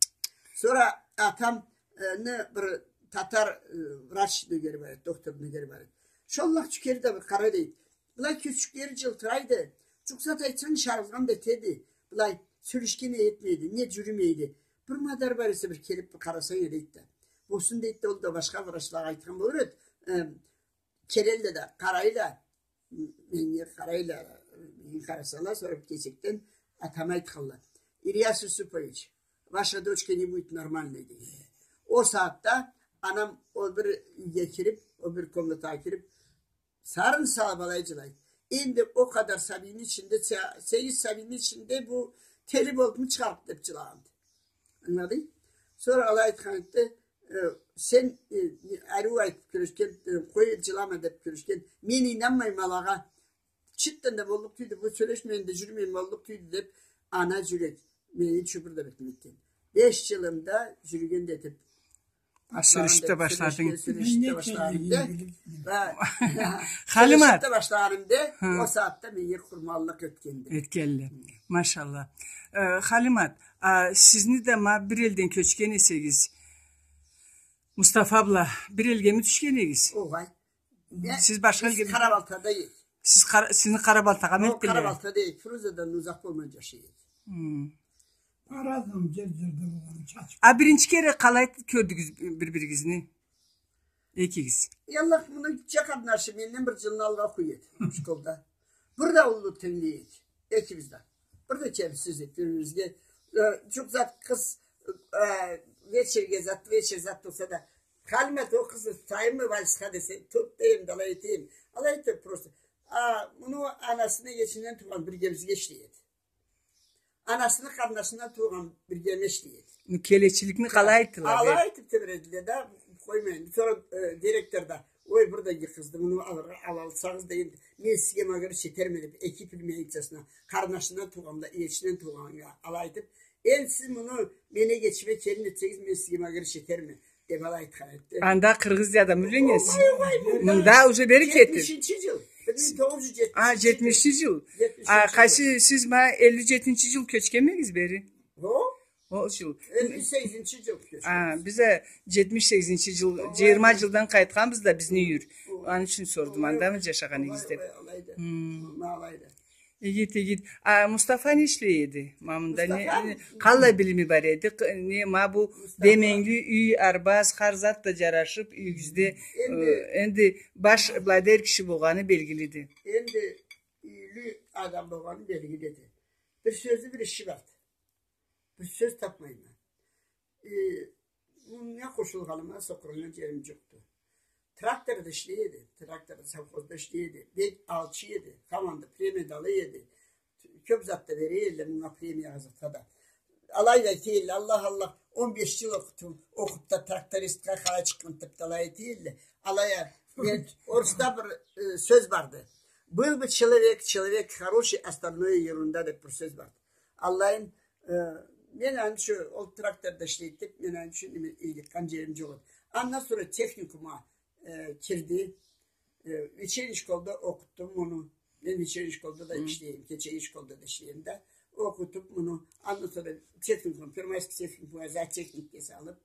Сора атамны бир татар, э, врач нёгери бар эди, доктор нёгери бар эди. Шоллах чюкери да бир къара, дейди. Былай кёчюклери джылтырайды. Джукъ зат айтсанг, шарылгъан да этеди. Былай сёлешген а этмейди, не джюрюмейди. Бир мадар бар эсе, бир келиб бир къарасанг а, дейди да. Болсун, дейди да, ол да башха врачлагъа айтхан болур эди. Э, келелле да, къарайла. Меннге къарайла, меннге къарасала, сора кесекден атама айтханла: «Ильяс Юсупович, ваша дочка не будет нормальной», — деген. Ол сагъатда анам ол бир юйге кириб, ол бир комнатагъа кириб, сарын салыб алай джылайды. Энди ол къадар сабийни ичинде, се-, сегиз сабийни ичинде бу тели болубму чыгъарыкъ деб джылагъанды. Ангыладынг? Сора алай айтхан эди: «Э, сен, э, ариу айтыб кюрешген, э, къой, джылама деб кюрешген. Мен ийнанмайма алагъа. Чыртдан да боллукъ тюйюлдю, бу сёлешмейин да джюрюмейин боллукъ тюйюлдю», — деб, ана джюрек мени чубур да битмеген. Беш джылымда джюрюген да этиб, сёлешиб да башладынг. Сёлешиб да башлагъанымда, ва Халимат, сёлешиб да башлагъанымда, ол сагъатда меннге къурманлыкъ этгенди. Этгенле. Машалла. Э, Халимат, а сизни да ма бир элден кёчген эсегиз, Мустафа бла бир элгеми тюшген эдигиз? Огъай. Сиз башха элге... Биз Къарабалтада эдик. Сиз Къара-, сизни Къарабалтагъа элтдиле? Къарабалтада эдик. Фрунзеден узакъ болмай джашай эдик. По-разному джер-джерде болгъанын чачыб. А биринчи кере къалай кёрдюгюз бир-биригизни? Экигиз. Аллах, муну гитче къарнашы менден бир джылны алгъа окъуй эди школда. Бир да уллу тенглей эдик экибиз да. Бир да кемсиз эдик бир-бирибизге. Э, джукъ зат къыз, э, вечерге зат, вечер зат болса да, «Халимат, ол къызны тутайыммы вальсха?» — десе, «Тут», — дейме да, алай этеме. Алай этеме просто. А муну анасыны эгечинден туугъан биргемизге ишлей эди. Анасыны къарнашындан туугъан биргеме ишлей эди. Келечиликни къалай айтдыла? Алай айтыб тебредиле да, къоймайын. Сора, э, директор да: «Ой, бир да иги къызды, муну алыргъа, алалсагъыз да, энди мен сизге ма кёре этерме», — деб, эки племянницасына, къарнашындан туугъан да, эгечинден туугъаннга алай айтыб, «Энди сиз муну мени эгечиме келин этсегиз, мен сизге ма кёре этерме», — деб алай айтхан эди. Анда Къыргъызияда мюлленгенсиз? Огъай, огъай, мында. Мында уже бери кетдиз. Джетмишинчи джыл. Бир минг тогъуз джюз джетмиш. А, джетмишинчи джыл. Джетмишинчи джыл. А къайсы, сиз ма элли джетинчи джыл кёчгенмегиз бери? О? Ол джыл. Элли сегизинчи джыл кёчгенбиз. А, биз а джетмиш сегизинчи джыл, джыйырма джылдан къайтханбыз да, бизни юйюр. Огъай. Аны ючюн сордум, андамы джашагъаныгъыз деб. Огъай, огъай, алайды. Хм. Ма алайды. Игит, игит. А Мустафа не ишлей эди? Ма мында не, Мустафа, не, къаллай билими бар эди? Къ-, не, ма бу Мустафа деменгили юй, арбаз, хар зат да джарашыб, юйюгюзде, энди, э, энди баш, былайда эр киши болгъаны белгилиди. Энди юйлю адам болгъаны белгилиди. Бир сёзю, бир иши барды. Бир сёз табмайма. Э, мынга къошулгъаныма сокъураннган джерим джокъду. Тракторда ишлей эди, тракторда, совхозда ишлей эди. Бек алчы эди, хаманда премия да ала эди. Кёб зат да бере эдиле мынга, премиягъа, затха да. Алай да эте эдиле, Аллах, Аллах, он беш джыл окъуту-, окъуб да трактористха къалай чыкъгъанды деб да алай эте эдиле. Алай а, мен, орусда бир, э, сёз барды. «Был бы человек, человек хороший, остальное ерунда», — деб бир сёз барды. Аллайын, э, мен аны ючюн, ол тракторда ишлейди деб, мен аны ючюн неме, ыйыкъгъан джерим джокъ эди. Андан сора техникумгъа, э, кирди. Э, вечерний школда окъутдум муну. Мен вечерний школда да ишлейме, кечеги школда да ишлейме да. Окъутуб муну, андан сора техникум, Первомайский техникумгъа зоотехникге салыб,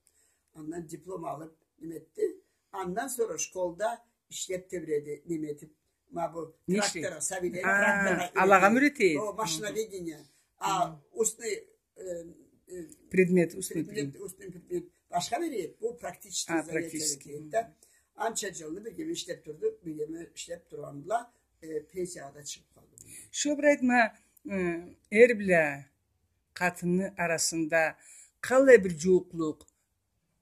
андан диплом алыб, неме этди. Андан сора школда ишлеб тебреди, неме этиб, ма бу тракторгъа, сабийлени тракторгъа юретеди. Алагъа юретеди. О, машиноведение. А устный, э, э, предмет, устный предмет, устный предмет башха береди. Бу практический занятия береди да. Анча джылны биргеме ишлеб турду, биргеме ишлеб тургъанла, э, пенсиягъа да чыгъыб къалды. Шо бир айтма, э, эр бла къатынны арасында къаллай бир джууукълукъ,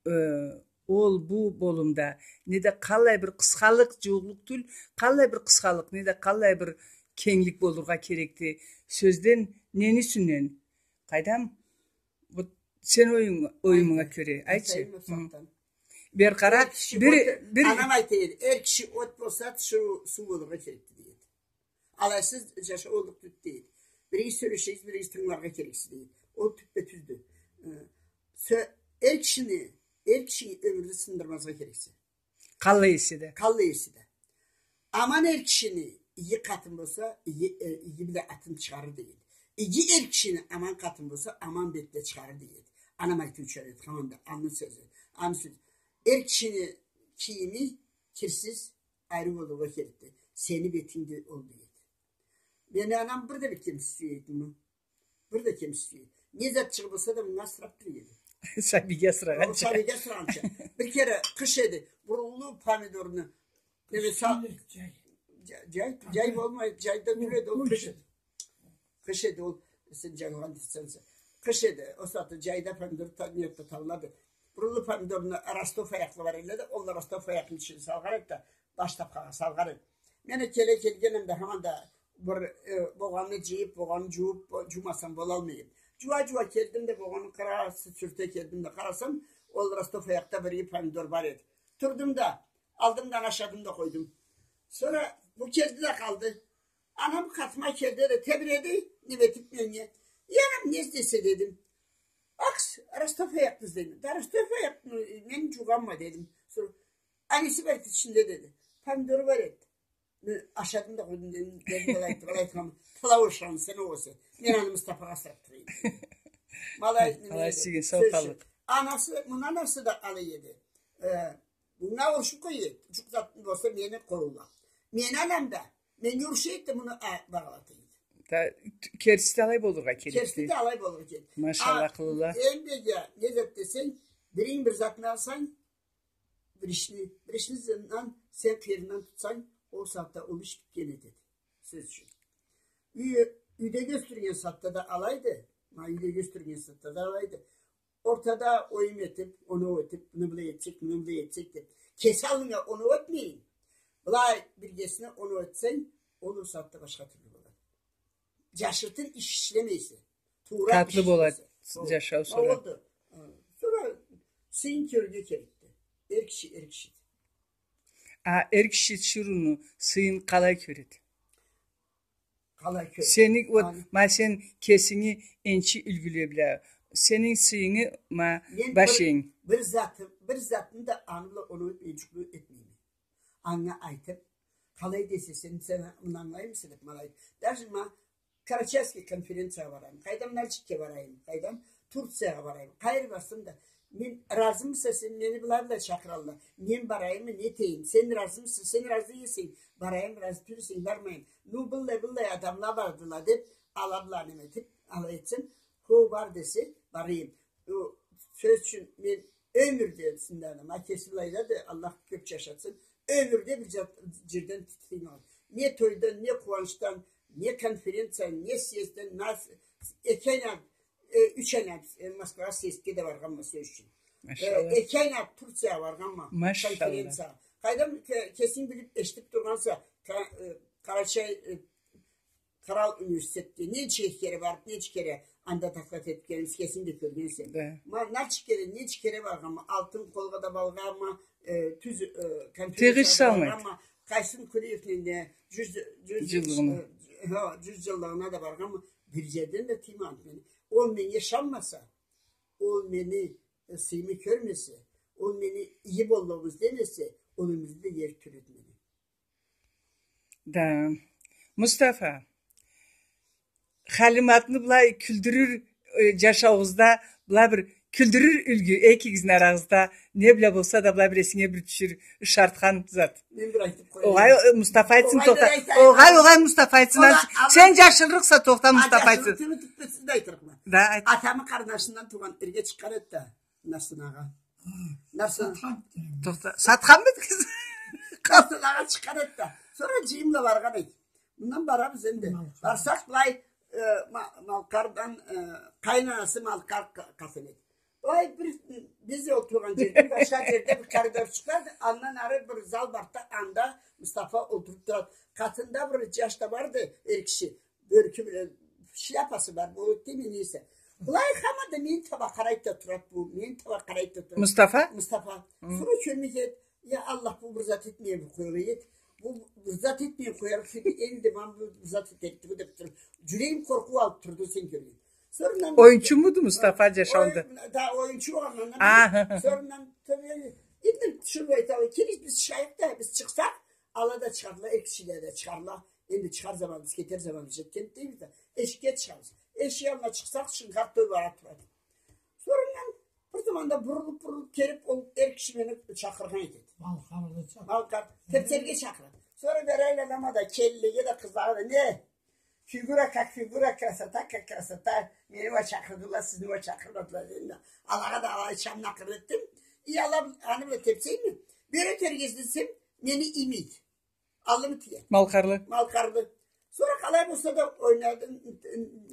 э, ол бу болумда, неда къаллай бир къысхалыкъ, джууукълукъ тюл, къаллай бир къысхалыкъ, неда къаллай бир кенглик болургъа керекди. Сёзден, нени юсюнден? Къайдам? Вот сен оюм-, оюмунга кёре. Айтчы. Бир къара, бир, бир. Анам айта эди, эр киши от болса, суу, суу болургъа керекди, дейди. Алайсыз джашау боллукъ тюлдю, дейди. Биригиз сёлешегиз, биригиз тынгыларгъа керексиз, дейди. Ол тюппе-тюздю. Э, сё-, эр кишини, эр кишини ёмюрде сындырмазгъа керексе. Къаллай эсе да. Къаллай эсе да. Аман эр кишини иги къатын болса, иги, э, иги бла атын чыгъарыр деген. Иги эр кишини аман къатын болса, аман бет бла чыгъарыр деген. Анам айтыучан эди, хаманда, аны сёзю, аны сёзю. Эр кишини кийими кирсиз, ариу болургъа керекди. Сени бетинг да ол деген. Мени анам бир да бир кемсиз сюеди муну. Бир да кемсиз сюеди. Не зат чыгъып болса да, мынга асырап тура эди. Сабийге асырагъанча. Ол сабийге асырагъанча. Бир кере къыш эди. Буруллу помидорну. Неме са-, джай. Джай, джай болмай, джайда тюл эди, ол къыш эди. Къыш эди ол, сен джангылагъан десенг. Къыш эди, ол сагъатда джайда помидор та-, не этди, табылады. Буруллу помидорну Ростов аякълы бар эди да, ол да Ростов аякълыны ичине салгъан эди да, баш тапхагъа салгъан эди. Мен келе келгеним да, хаманда бир, э, болгъанны джыйып, болгъанны джууп, бо-, джуумасам болалмайым. Джууа-джууа келдим да, болгъанны къарасы сюрте келдим да, къарасам, ол Ростов аякъда бир иги помидор бар эди. Турдум да, алдым да, ашадым да къойдум. Сора бу келди да къалды. Анам къатыма келди да тебиреди, неме этип меннге. Я, анам, не излейсе, дедим. Акъс, Ростов аякъны излейме. Да Ростов аякъны мен джуугъанма, дедим. Сора, а неси бар эди ичинде, деди. Помидору бар эди. Мен ашадым да къойдум, дедим, дедим, былай айтды, былай айтханма. Пылау ошагъан сен ол болса. Мен аны Мустафагъа асырап тура эдим. Малай, неме эди, сёз ючюн. Анасы, муну анасы да алай эди. Э, Мынга урушуп къоя эди. Джукъ зат болса, мени къорула. Мени анам да, меннге уруша эди да, муну а-, багъалата эди. Да, керти да алай болургъа керекди. Керти да алай болургъа керекди. Машалла, къылыла. Энди я, не зат десенг, биринг бир затны алсанг, бир ишни, бир ишни ызындан сен къыйырындан тутсанг, ол сагъатда ол иш битген этеди. Сёз ючюн. Юй-, юйдеги ёсдюрген сагъатда да алайды. Ма, юйдеги ёсдюрген сагъатда да алайды. Ортада оюм этип, оноу этип, муну былай этсек, муну былай этсек деп. Кеси аллынга оноу этмейин. Былай биргесине оноу этсенг, ол сагъатда башха тюрлю болады. Джашыртын иш ишлемейсе. Туура иш ишлейсе. Татлы болады джашау сора. Олду. Сора сыйын кёрюрге керекди. Эр киши, эр кишиди. А эр киши тиширыуну сыйын къалай кёреди? Къалай кёреди? Сени, вот, ма сен кесинги энчи юлгюле бла, сени сыйынгы, ма, башынгы. Мен бир, бир затын, бир затын да аны бла оноу этмейме. Анга айтып, къалай десе, сен, сен муну ангылаймыса деп, ма айтып. Даже ма Карачаевский конференциягъа барайым, къайдам, Нальчикге барайым, къайдам, Турциягъа барайым. Къайры барсам да, мен, разымыса сен мени былай бла чакъыралла, мен барайыммы, не этейим? Сен разымыса, сен разы эсенг, барайым, разы тюлсенг, бармайым. Ну, быллай, быллай адамла бардыла деп, ала бла неме этип, алай этсем, хо, бар десе, барайым. О, сёз ючюн, мен ёмюрде, сынды анам, а кеси былайда да, Аллах кёп джашатсын, ёмюрде бир джат-, джерден тыймагъан. Не тойдан, не къууанчдан, не конференциядан, не съездден, на с-, эки ай, э, юч ай, э, Москвагъа съездге да баргъанма, сёз ючюн. Э, эки ай Турциягъа баргъанма, конференциягъа. Къайдам, ке-, кесинг билип, эшитип тургъанса, Ка-, э, Къарачай, э, Кърал университетге ненча кере барып, ненча кере анда доклад этгеним, кесинг да кёргенсе. Да. Ма Нальчикге да ненча кере баргъанма, алтын къолгъа да баргъанма, э, тюз, э, конференциягъа да баргъанма, Къайсын Кулиевни да джюз, джюз, джыллыгъына. Э, хо, джюз джыллыгъына да баргъанма, бир джерден да тыймагъанды мени. Ол меннге ышанмаса, ол мени, э, сыйымы кёрмесе, ол мени иги боллугъуму излемесе, ол ёмюрде да джер тюл эди мени. Да. Мустафа, Халиматны былай кюлдюрюр, э, джашауугъузда, былай бир кюлдюрюр юлгю, экигизни арагъызда, не бла болса да, былай бир эсинге бир тюшюр, ышартхан зат. Мен бир айтып къояйым. Огъай, э, Мустафа айтсын, тохта. Огъай, огъай, Мустафа айтсын. Сен джашырыкъса, тохта, Мустафа айтсын. Да, айт. Атамы къарнашындан туугъан эрге чыкъгъан эди да. Нарсынагъа. Нарсына. Сатхан. Тохта, сатханмы эди кыз? Нарсынагъа чыкъгъан эди да. Сора джыйым бла баргъан эди. Мындан барабыз энди. Малкъар. Барсакъ былай, э, ма-, Малкъардан, э, къайын анасы Малкъар къа-, къатын эди. Былай бир, биз олтургъан джерден башха джерде бир коридорчукъ барды, андан ары бир зал барды да, анда Мустафа олтуруп турады. Къатында бир джаш да барды, эр киши. Бёркю бла, шляпасы бар, бу теми нейсе. Былай хаманда мени таба къарайды да турады бу, мени таба къарайды да турады. Мустафа? Мустафа. Хы. Сора кёрмей кетди. Я Аллах, бу бир зат этмей къоярыкъ эди. Бу бир зат этмей къоярыкъ эди, энди ман бу бир зат этерикди бу деп туруп. Джюрегим къоркъуу алып турду, сен кёрген. Сора... Оюнчумуду Мустафа джашауда? Ой, да, оюнчу болгъандан. Аха. Сора, энди, тюшюрюп айтама, келигиз, биз чыгъайыкъ да, биз чыкъсакъ, ала да чыгъарла, эр кишиле да чыгъарла. Энди чыгъар заманыбыз, кетер заманыбыз жетгенди дейбиз да, эшикге чыгъабыз. Эшик аллына чыкъсакъ, шынгырт той бара турады. Сора андан бир заманда бурулуп, бурулуп келип, ол эр киши мени чакъыргъан этеди. Малкъарлы чакъырады. Малкъар, тепсерге чакъырады. Сора бери айланама да, келинлеге да, къызлагъа да, не? Фигура как фигура, красота как красота. Мени уа чакъырдыла, сизни уа чакъырмадыла, дедим да. Алагъа да алай чамнакъыр этдим. И ала, аны бла тепсейме. Бери тергезлесем, мени иймейди. Аллымы тиеди. Малкъарлы. Малкъарлы. Сора къалай болса да ойнадым,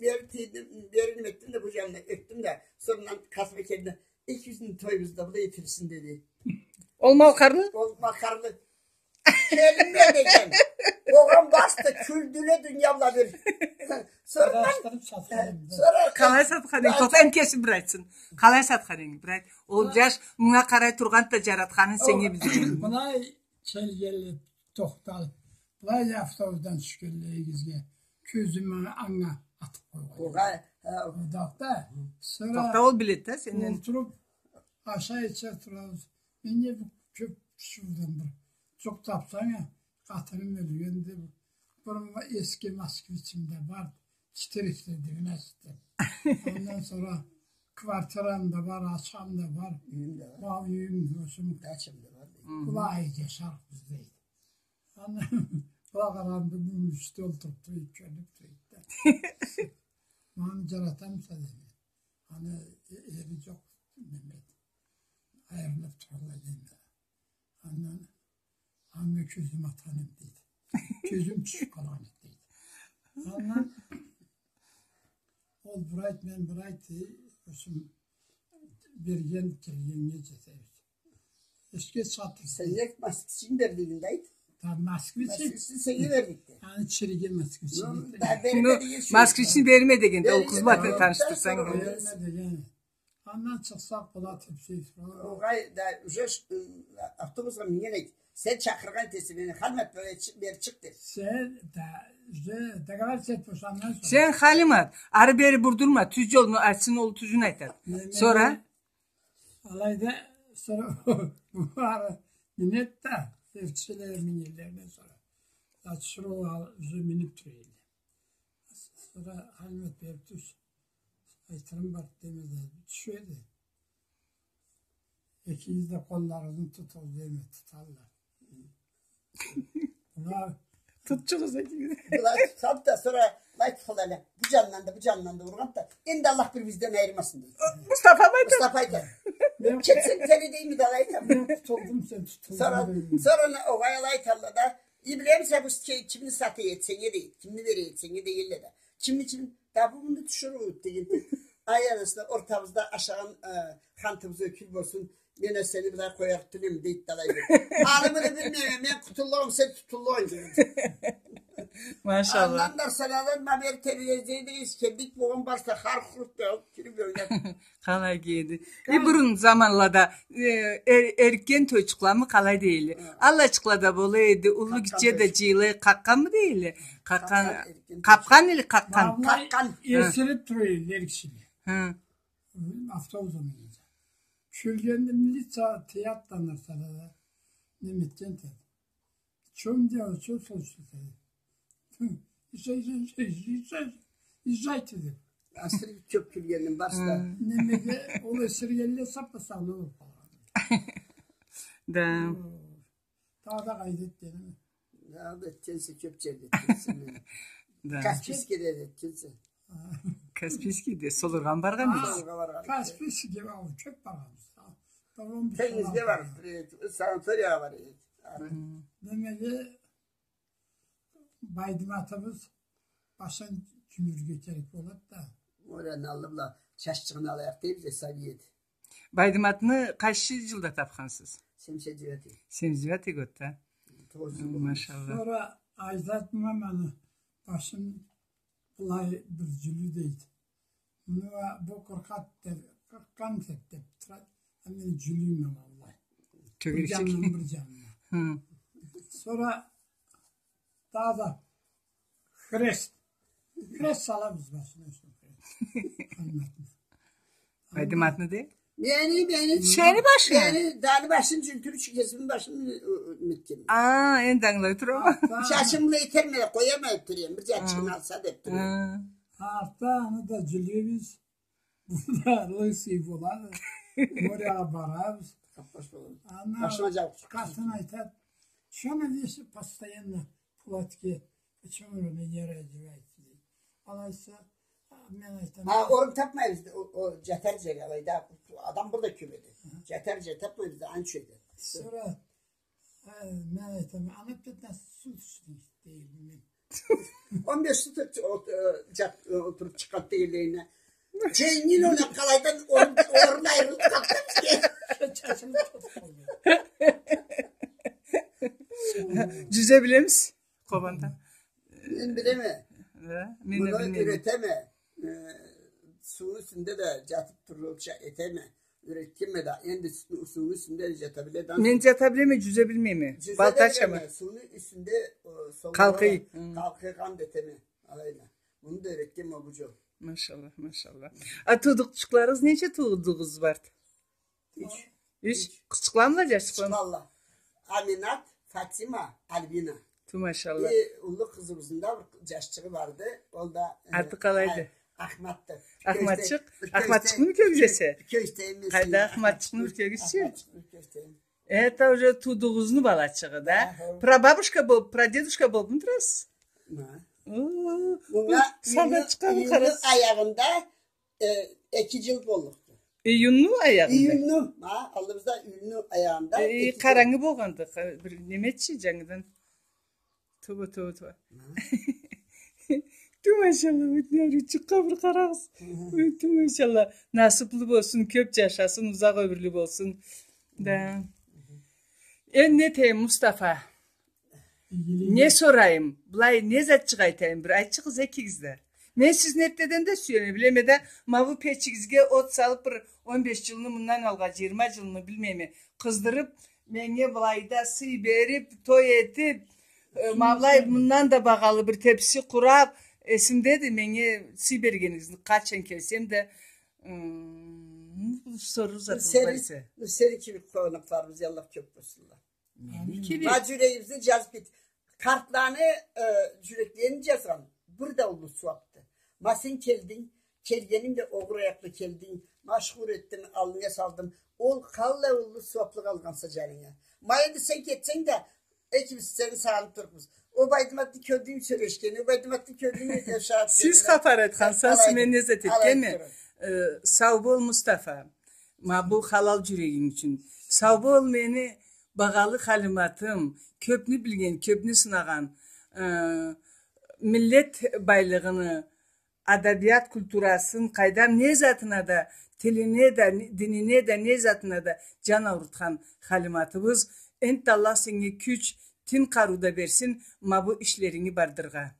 бери тийдим, бери неме этдим да, бу жанына ётдюм да, сора андан къасыма келди да, экибизни тоюбузну да былай этирсиз, деди. Ол малкъарлы? Ол малкъарлы. Келинме деген. Огъуна барысы да кюлдюле, дуния бла бир. Сора андан, сора къалай сатхан эдинг? Тохта, энди кесим бир айтсын. Къалай сатхан эдинг? Бир айт. Ол жаш мынга къарай тургъанды да, жаратханын сеннге билдирген. Былай келгенлей тохталып, былай автобусдан тюшгенлей эгизге, кёзюмю анга атып къойгъан. Огъай, хы. Ол да тохта. Сора тохта, ол биледи да сенден. Олтуруп, ашай-иче турабыз. Мен не бу кёп шуудан бир жукъ тапсанг а, къатыным ёлгенди. Бир эски москвичим да бар, четыре эшикли. Андан сора квартирам да бар, ачхам да бар. Юйюм да бар. Ба, юйюм, ёшюм. Дачам да бар, дейди. Былай жашарыкъбыз, дейди. Андан былай къарагъанда, бу юйде олтуруп тура эди, кёрюнюп тура эди да. Мени жаратамыса, дейме. Аны э-, эри жокъ, неме, айырылып туралла, дейме. Андан анга кёзюм атхан эди, дейди. Кёзюм тюшюп къалгъан эди, дейди. Андан ол бир айт, мен бир айт, э, ёшюм, берген келгеннге жетебиз. Эшикге чыгъып. Сеннге москвични бердик, дейди. Да, москвични. Москвични сеннге бердик, дейди. Аны чириген москвични. Ну, да, берме деген шо. Москвични берме деген, ол къызматны таныштырсанг. Берме деген. Андан чыкъсакъ, была тепсей турады. Огъай, да, уже ш-, э, автобусха минген эдик. Сен чакъыргъан этесе мени, Халимат, бери чыкъ, бери чыкъ, деп. Сен да, уже договориться этип бошагъандан сора. Сен, Халимат, ары-бери бурдурма, тюз жолну айтсын, ол тюзюн айтады. Сора? Алайда сора бу ары минеди да, эр кишиле мингенлеринден сора. Значит, шура уже минип тура эди. Сора Халимат, бери тюш. Айтырым бар, деме да, тюшеди. Экигиз да къолларыгъызны тутугъуз, деме, туталла. Была тутчугъуз экигиз. Была тутады да, сора былай туталла. Бу жанындан да, бу жанындан да ургъанды да. Энди Аллах бир-бирибизден айырмасын, дейди. Мустафа айтады. Мустафа айтады. Мен кетсенг, сени дейме да, алай айтады. Мен тутулдум, сен тутулдунг, сора, дейме. Сора огъай, алай айталла да. И билемисе, бу ке-, кимни сата эди сеннге, дейди. Кимни бере эди сеннге, дегенле да. Кимни, кимни? Да бу муну тюшюрюрюк, деген. Ай, анасына, ортабызда ашагъан, э, хантыбыз ёкюл болсун. Мен а сени былай къоярыкъ тюл эдим, дейди да алай. Аны-муну билмейме, мен къутуллугъум, сен тутуллугъунг, дейди. Машалла. Андан да сора ма бери тебрезлей да эшикге бек болгъан барса, хар хурт да алып кирип ёлген. Къалай эди? И бурун заманлада, э, эр-, эрикген тойчукъламы, къалай дейле? Хы. Аллайчыкъла да бола эди, уллу гитче да жыйыла, къакъханмы дейле? Къакъхан, къапхан или къакъхан? Къакъхан. Эсирип тура эди эр кишиле. Хы. Автобус да мингенде. Кюлгенде милиция тыяды да, нарсада да неме этген этеди. В чём дело, чё случилось? Ещё, ещё, ещё, ещё, ещё, езжайте, деп. Асыры кёп кюлгенни барысы да. Хы. Немеге, ол эсиргенле сап-саулу болуп къалгъан. Да. О, дагъыда къайда этгенин. Дагъыда этгенсе, кёп жерде этгенсе. Да. Каспийскийде да этгенсе. Каспийскийде, Солургъа баргъан эдинг? Солургъа баргъан. Каспийскийге, ау, кёп баргъанбыз. Тенгизге барып тура эдик, санаториягъа бара эдик. Хы. Немеге, Байдыматыбыз башын жюмюрге керек болады да. Мораны аллы бла чаччыгъын алайыкъ дейбиз да, сабий эди. Байдыматны къайсы жылда тапхансыз? Семьдесят девятый. Семьдесят девятый годда. Тогъуз жыл болгъан. Машалла. Сора Айзат маманы башын былай бир жюлю дейди. Муну а, бу къыркъат деп, къыркъгъан деп, деп турады. А мен жюлюйме, валлахи. Бир жанындан бир жанына. Хы. Сора дагъыда хрест. Хрест салабыз башына, шо хрест. Байдыматны. Байдыматны дей? Мени, мени. Сени башынгы? Мени, дагъы башын джюлтюрюп, кесими башымы, э, э, нетгенме. А, энди ангылай турама. Чачым бла этерме, къояма деп тура эдим. Бир джатчыгъын алса деп тура эдим. Артда аны да джюлебиз. Бу да лысый болады. Морягъа барабыз. Аны къатын айтады, чё она весь постоянно в платке, почему вы меня не раздеваете, дейди. Алайса, а, мен айтама. А, орун тапмайбыз, о, о, джатар джер алайда, адам бир да кёб эди. Джатар джер тапмайбыз да, анча эди. Сора, э, мен айтама, аны бир да суу ичди, дейме мен. Он беш суу ту-, о-, э, джат-, э, олтуруб чыкъгъанды дегенлейине. Дженгил, ол къалайдан орун, орун айырылыб къалды бизге. Джюзе билемисиз? Къобанда. Мен билеме. Да, мен да билмейме. Муну юретеме. Э, сууну юсюнде да джатыб турлукъча этеме. Юретгенме да, энди су-, сууну юсюнде да джата биледи. Мен джата билеме, джюзе билмейме. Джюзе да билеме. Балтачама. Сууну юсюнде, э, къалкъый. Хы. Къалкъыйгъан да этеме. Алайда. Муну да юретгенме бу джол. Машаллах, машаллах. А туудукъчукъларыгъыз, ненча туудугъугъуз барды? Юч. Юч. Юч. Къызчыкъламыла, джашчыкъламы? Къызчыкъла. Аминат, Фатима, Альбина. Ту, машаллах. Э, уллу къызыбызны да бир джашчыгъы барды. Ол да, э, аты къалайды? Ай, Ахматды. Ахматчыкъ. Ахматчыкъны кёргюзесе? Кёргюзтейим мен сени. Къайда, Ахматчыкъны бир кёргюзчю. Ахматчыкъны бир кёргюзтейим. Это уже туудугъузну балачыгъы, да? Аха. Прабабушка болуб, прадедушка болубму турасыз? Ма. О, бу солдатчыкъгъа бир къара. Июнну аягъында, э, эки джыл боллукъду. Июнну аягъында? Июнну, ма, аллыбызда июнну аягъында. Э, эки джыл. Къарангы болгъанды, къа-, бир неме этчи, джангыдан. Тоба, тоба, тоба. Ма. Ту, машаллах, Утняручукъгъа бир къарагъыз. Хы. Ту, машаллах. Насыблы болсун, кёб джашасын, узакъ ёмюрлю болсун. Да. Хы. Энди не этейим, Мустафа? Не сорайым? Былай не затчыкъ айтайым? Бир айтчыгъыз экигиз да. Мен сизни эртдеден да сюеме, билеме да, ма бу печигизге от салыб, бир он беш джылны мындан алгъа, джыйырма джылны, билмейме, къыздырыб, меннге былайда сый бериб, той этиб, э, ма былай мындан да багъалы бир тепси къураб, эсимдеди, меннге сый бергенигизни, къачан келсем да, м, бу соруу затым бар эсе. Сени кибик къонакъларыбыз, Аллах кёб болсунла. Мени кибик. Ма джюрегибизни джазыб кет. Къартланы, э, джюреклерин джазгъан бир да уллу сууабды. Ма сен келдинг, келгенинг да огъур аякълы келдинг, машхур этдим, аллынга салдым. Ол къаллай уллу сууаблыкъ алгъанса джанынга. Ма энди сен кетсенг да, экибиз сени сагъыныб турубуз. О Байдыматны кёрдюнгмю сёлешгенин, о Байдыматны кёрдюнгмю, Элшат? Сиз хапар айтхансыз, мен не зат этгенме? Алай, алай. Э, сау бол, Мустафа. Ма бу халал джюрегинг ючюн. Сау бол, мени багъалы Халиматым, кёбню билген, кёбню сынагъан, э, миллет байлыгъыны, адабият культурасын, къайдам, не затына да, тилине да, не, динине да, не затына да джан аурутхан Халиматыбыз. Энтда Аллах сеннге кюч, тин къарыу да берсин, ма бу ишлеринги бардырыргъа.